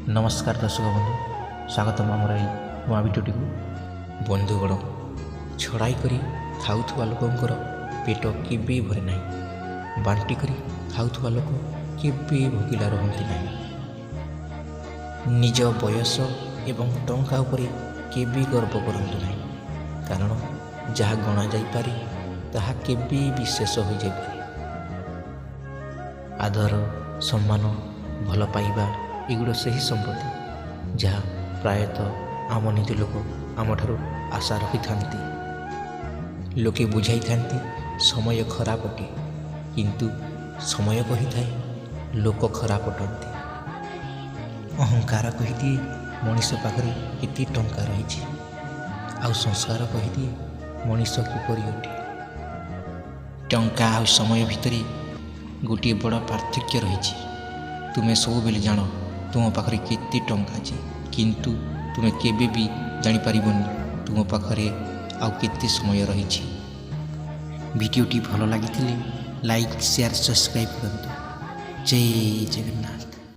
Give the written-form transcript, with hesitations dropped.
ନମସ୍କାର ଦର୍ଶକ ବନ୍ଧୁ, ସ୍ୱାଗତମ ଆମର ଏଇ ନୂଆ ଭିଡ଼ିଓଟିକୁ। ବନ୍ଧୁଗଣ, ଛଡ଼ାଇ କରି ଖାଉଥିବା ଲୋକଙ୍କର ପେଟ କେବେ ଭରେ ନାହିଁ। ବାଣ୍ଟି କରି ଖାଉଥିବା ଲୋକ କେବେ ଭୋକିଲା ରୁହନ୍ତି ନାହିଁ। ନିଜ ବୟସ ଏବଂ ଟଙ୍କା ଉପରେ କେବେ ଗର୍ବ କରନ୍ତୁ ନାହିଁ, କାରଣ ଯାହା ଗଣା ଯାଇପାରେ, ତାହା କେବେ ବି ଶେଷ ହୋଇଯାଇପାରେ। ଆଦର, ସମ୍ମାନ, ଭଲ ପାଇବା, ଏଗୁଡ଼ା ସେହି ସମ୍ପତ୍ତି ଯାହା ପ୍ରାୟତଃ ଆମ ନିଜ ଲୋକ ଆମଠାରୁ ଆଶା ରଖିଥାନ୍ତି। ଲୋକେ ବୁଝାଇଥାନ୍ତି, ସମୟ ଖରାପ ଅଟେ, କିନ୍ତୁ ସମୟ କହିଥାଏ, ଲୋକ ଖରାପ ଅଟନ୍ତି। ଅହଙ୍କାର କହିଦିଏ ମଣିଷ ପାଖରେ କେତେ ଟଙ୍କା ରହିଛି, ଆଉ ସଂସ୍କାର କହିଦିଏ ମଣିଷ କିପରି ଅଟେ। ଟଙ୍କା ଆଉ ସମୟ ଭିତରେ ଗୋଟିଏ ବଡ଼ ପାର୍ଥକ୍ୟ ରହିଛି। ତୁମେ ସବୁବେଳେ ଜାଣ ତୁମ ପାଖରେ କେତେ ଟଙ୍କା ଅଛି, କିନ୍ତୁ ତୁମେ କେବେ ବି ଜାଣିପାରିବନି ତୁମ ପାଖରେ ଆଉ କେତେ ସମୟ ରହିଛି। ଭିଡ଼ିଓଟି ଭଲ ଲାଗିଥିଲେ ଲାଇକ୍, ସେୟାର, ସବସ୍କ୍ରାଇବ୍ କରନ୍ତୁ। ଜୟ ଜଗନ୍ନାଥ।